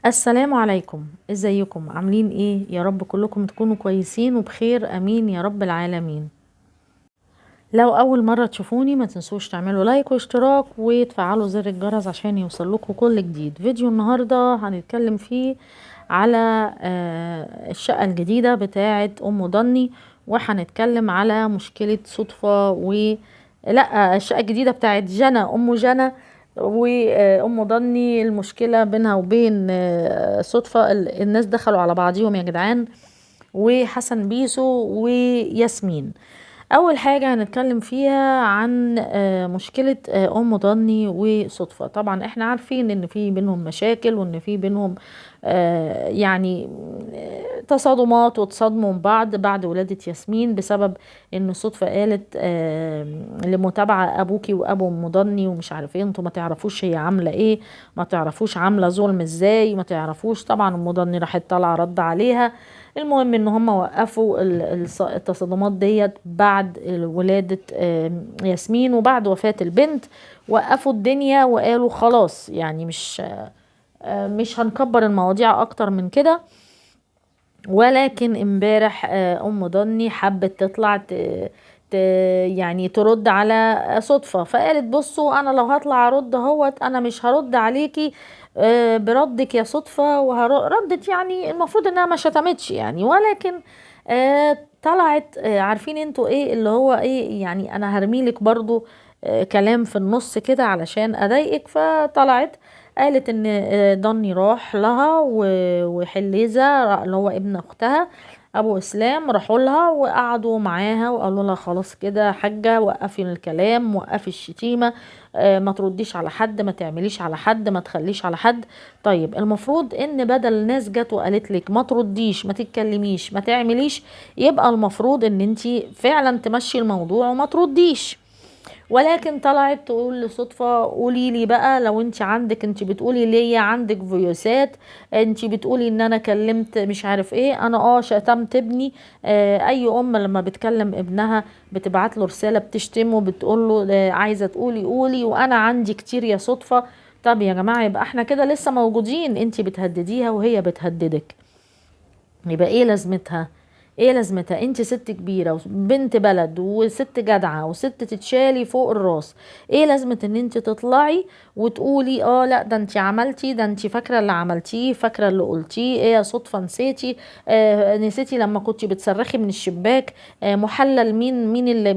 السلام عليكم، ازيكم؟ عاملين ايه؟ يا رب كلكم تكونوا كويسين وبخير، امين يا رب العالمين. لو اول مرة تشوفوني ما تنسوش تعملوا لايك واشتراك وتفعلوا زر الجرس عشان يوصل لكم كل جديد. فيديو النهاردة هنتكلم فيه على الشقة الجديدة بتاعة ام ضني، وهنتكلم على مشكلة صدفة و لا الشقة الجديدة بتاعة جنى، ام جنى وام ضني، المشكلة بينها وبين صدفة. الناس دخلوا على بعضيهم يا جدعان، وحسن بيسو وياسمين. اول حاجة هنتكلم فيها عن مشكلة ام ضني وصدفة. طبعا احنا عارفين ان في بينهم مشاكل، وان في بينهم تصادمات، وتصادموا من بعض بعد ولادة ياسمين، بسبب ان صدفة قالت لمتابعة ابوكي وابو ام ضني ومش عارف ايه، انتوا ما تعرفوش هي عاملة ايه، ما تعرفوش عاملة ظلم ازاي، ما تعرفوش. طبعا ام ضني راحت طالعة رد عليها. المهم ان هم وقفوا التصادمات ديت بعد ولادة ياسمين وبعد وفاة البنت، وقفوا الدنيا وقالوا خلاص، مش هنكبر المواضيع اكتر من كده. ولكن امبارح ام ضني حبت تطلع ترد على صدفة، فقالت بصوا انا لو هطلع ارد اهوت انا مش هرد عليكي بردك يا صدفة، ردت، المفروض انها ما شتمتش ولكن طلعت، عارفين انتوا ايه اللي هو ايه، انا هرميلك برضو كلام في النص كده علشان اضايقك. فطلعت قالت ان ضني راح لها وحليزة اللي هو ابن اختها ابو اسلام، راحوا لها وقعدوا معاها وقالوا لها خلاص كده حاجة، وقفي الكلام، وقفي الشتيمة، ما ترديش على حد، ما تعمليش على حد، ما تخليش على حد. طيب المفروض ان بدل الناس جت وقالت لك ما ترديش، ما تتكلميش، ما تعمليش، يبقى المفروض ان انتي فعلا تمشي الموضوع وما ترديش. ولكن طلعت تقول لصدفة قولي لي بقى لو انت عندك، انت بتقولي ليا عندك فيوسات، انت بتقولي ان انا كلمت مش عارف ايه، انا شتمت ابني. اي ام لما بتكلم ابنها بتبعت له رسالة بتشتمه، بتقول له عايزة تقولي قولي، وانا عندي كتير يا صدفة. طب يا جماعة يبقى احنا كده لسه موجودين، انت بتهدديها وهي بتهددك، يبقى ايه لازمتها؟ ايه لازمتها؟ انت ست كبيرة وبنت بلد وست جدعة وست تتشالي فوق الراس، ايه لازمة ان انت تطلعي وتقولي لا ده انت عملتي، ده انت فاكرة اللي عملتيه، فاكرة اللي قلتيه، ايه يا صدفة نسيتي، نسيتي لما كنتي بتصرخي من الشباك، محلل مين،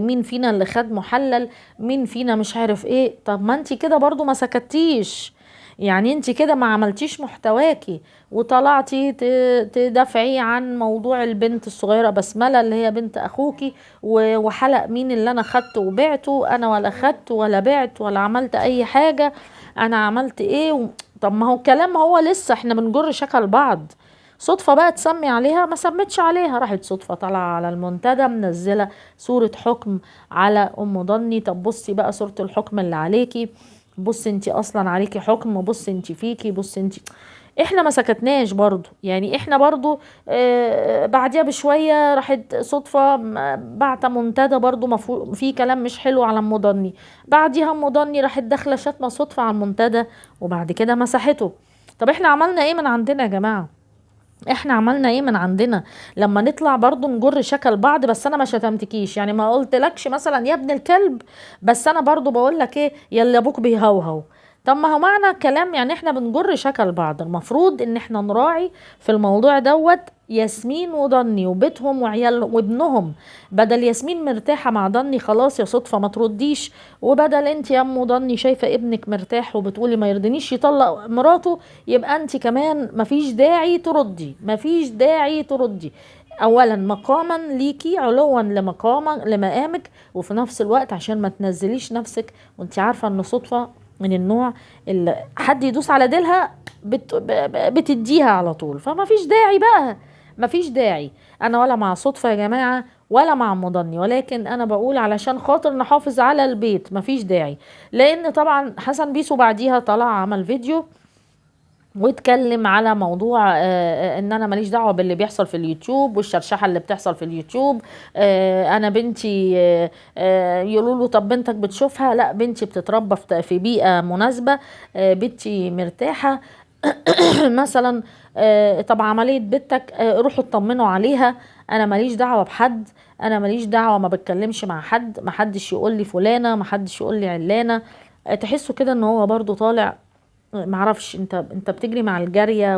مين فينا اللي خد محلل، مين فينا مش عارف ايه. طب ما انت كده برضو ما سكتيش، انت كده ما عملتيش محتواكي وطلعتي تدافعي عن موضوع البنت الصغيرة بسملة اللي هي بنت اخوكي، وحلق مين اللي انا خدته وبعته، انا ولا خدت ولا بعت ولا عملت اي حاجة، انا عملت ايه طب ما هو الكلام هو لسه احنا بنجر شكل بعض. صدفة بقى تسمي عليها، ما سمتش عليها، راحت صدفة طالعة على المنتدى منزلة صورة حكم على ام ضني. طب بصي بقى صورة الحكم اللي عليكي، بصي انتي اصلا عليكي حكم، بصي انتي فيكي، بصي انتي. احنا ما سكتناش برضو، احنا برضو، بعديها بشوية راحت صدفة بعت منتدى برضو في كلام مش حلو على ام ضني، بعديها ام ضني راحت داخلة شتمة صدفة على المنتدى وبعد كده مسحته. طب احنا عملنا ايه من عندنا يا جماعة؟ احنا عملنا ايه من عندنا لما نطلع برضو نجر شكل بعض؟ بس انا ما شتمتكيش، ما قلتلكش مثلا يا ابن الكلب، بس انا برضو بقول لك ايه يا اللي ابوك بيهوهو. طب ما هو معنى كلام احنا بنجر شكل بعض. المفروض ان احنا نراعي في الموضوع دوت ياسمين وضني وبيتهم وعيال وابنهم، بدل ياسمين مرتاحة مع ضني خلاص يا صدفة ما ترديش، وبدل انت يا ام ضني شايفة ابنك مرتاح وبتقولي ما يرضينيش يطلق مراته، يبقى انت كمان مفيش داعي تردي، مفيش داعي تردي. اولا مقاما ليكي، علوا لمقامك، وفي نفس الوقت عشان ما تنزليش نفسك وانت عارفة ان صدفة من النوع اللي حد يدوس على ديلها بتديها على طول، فما فيش داعي بقى، ما فيش داعي. انا ولا مع صدفة يا جماعة ولا مع مضني، ولكن انا بقول علشان خاطر نحافظ على البيت ما فيش داعي. لان طبعا حسن بيسو بعديها طلع عمل فيديو واتكلم على موضوع ان انا ماليش دعوه باللي بيحصل في اليوتيوب والشرشحه اللي بتحصل في اليوتيوب، انا بنتي، يقولوا له طب بنتك بتشوفها؟ لا بنتي بتتربى في بيئه مناسبه، بنتي مرتاحه. مثلا طب عملية بنتك، روحوا اطمنوا عليها، انا ماليش دعوة بحد، انا ماليش دعوة، ما بتكلمش مع حد، ما حدش يقول لي فلانة، ما حدش يقول لي علانة. تحسوا كده ان هو برضو طالع، معرفش انت بتجري مع الجارية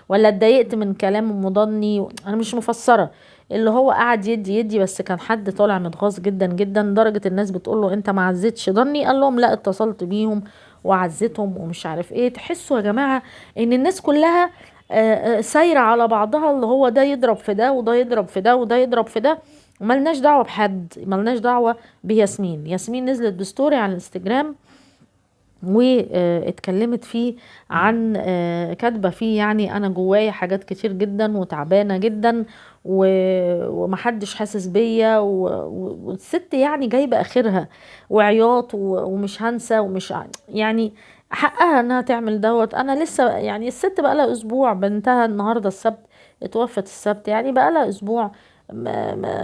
ولا اتضايقت من كلام مضني، انا مش مفسرة. اللي هو قعد يدي يدي، بس كان حد طالع متغاظ جدا جدا، لدرجة الناس بتقول له انت ما عزتش ضني، قال لهم لا اتصلت بيهم وعزتهم ومش عارف ايه. تحسوا يا جماعة ان الناس كلها سايرة على بعضها، اللي هو ده يضرب في ده وده يضرب في ده وده يضرب في ده، وملناش دعوة بحد، ملناش دعوة بياسمين. ياسمين نزلت ب story على الانستجرام واتكلمت فيه عن، كاتبة فيه يعني انا جوايا حاجات كتير جدا وتعبانة جدا ومحدش حاسس بيا، والست يعني جايبة اخرها وعياط ومش هنسى ومش يعني حقها انها تعمل دوت. انا لسه يعني الست بقالها اسبوع، بنتها النهاردة السبت اتوفت السبت، يعني بقالها اسبوع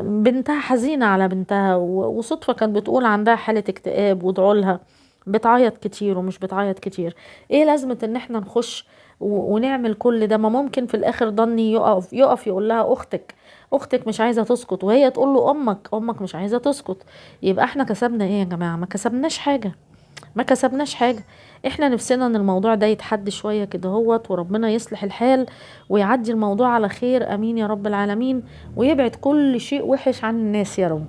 بنتها حزينة على بنتها، وصدفة كانت بتقول عندها حالة اكتئاب وادعوا لها، بتعيط كتير ومش بتعيط كتير. ايه لازمة ان احنا نخش ونعمل كل ده؟ ما ممكن في الاخر ضني يقف يقول لها اختك مش عايزة تسكت، وهي تقول له امك مش عايزة تسكت. يبقى احنا كسبنا ايه يا جماعة؟ ما كسبناش حاجة، ما كسبناش حاجة. احنا نفسنا ان الموضوع ده يتحد شوية كده هوت، وربنا يصلح الحال ويعدي الموضوع على خير، امين يا رب العالمين، ويبعد كل شيء وحش عن الناس يا رب،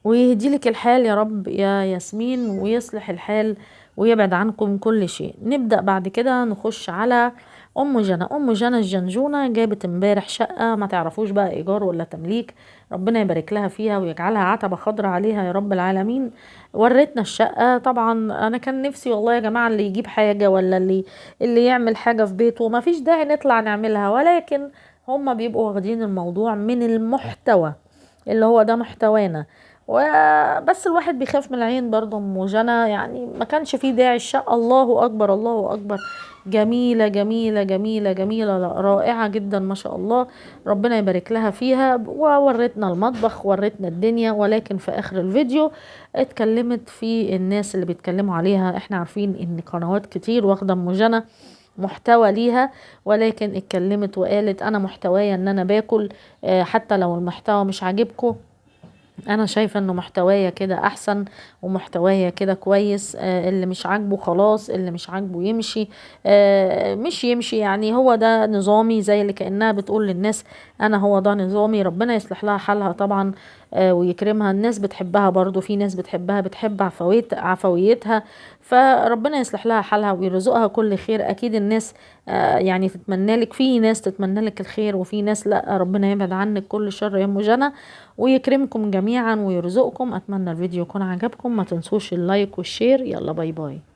ويهدي لك الحال يا رب يا ياسمين، ويصلح الحال ويبعد عنكم كل شيء. نبدأ بعد كده نخش على أم جنى. أم جنى الجنجونة جابت امبارح شقة، ما تعرفوش بقى إيجار ولا تمليك، ربنا يبارك لها فيها ويجعلها عتبة خضراء عليها يا رب العالمين. ورتنا الشقة. طبعا أنا كان نفسي والله يا جماعة اللي يجيب حاجة ولا اللي يعمل حاجة في بيته، ما فيش داعي نطلع نعملها، ولكن هما بيبقوا واخدين الموضوع من المحتوى اللي هو ده محتوانا، وبس الواحد بيخاف من العين برضه. ام جنى يعني ما كانش فيه داعي الشقة، الله أكبر الله أكبر، جميلة جميلة جميلة جميلة، لا، رائعة جدا ما شاء الله، ربنا يبارك لها فيها. وورتنا المطبخ ورتنا الدنيا، ولكن في آخر الفيديو اتكلمت في الناس اللي بيتكلموا عليها. احنا عارفين ان قنوات كتير واخدة ام جنى محتوى ليها، ولكن اتكلمت وقالت انا محتوايا ان انا باكل، حتى لو المحتوى مش عاجبكم انا شايفة انه محتوايا كده احسن ومحتوايا كده كويس، اللي مش عاجبه خلاص، اللي مش عاجبه يمشي، مش يمشي يعني هو ده نظامي، زي اللي كأنها بتقول للناس انا هو ده نظامي. ربنا يصلح لها حالها طبعا، ويكرمها. الناس بتحبها برضو، في ناس بتحبها، بتحب عفويتها، فربنا يصلح لها حالها ويرزقها كل خير. اكيد الناس، يعني تتمنى لك، في ناس تتمنى لك الخير وفي ناس لا، ربنا يبعد عنك كل شر يا ام جنى ويكرمكم جميعا ويرزقكم. اتمنى الفيديو يكون عجبكم، ما تنسوش ال like وال share. يلا bye bye.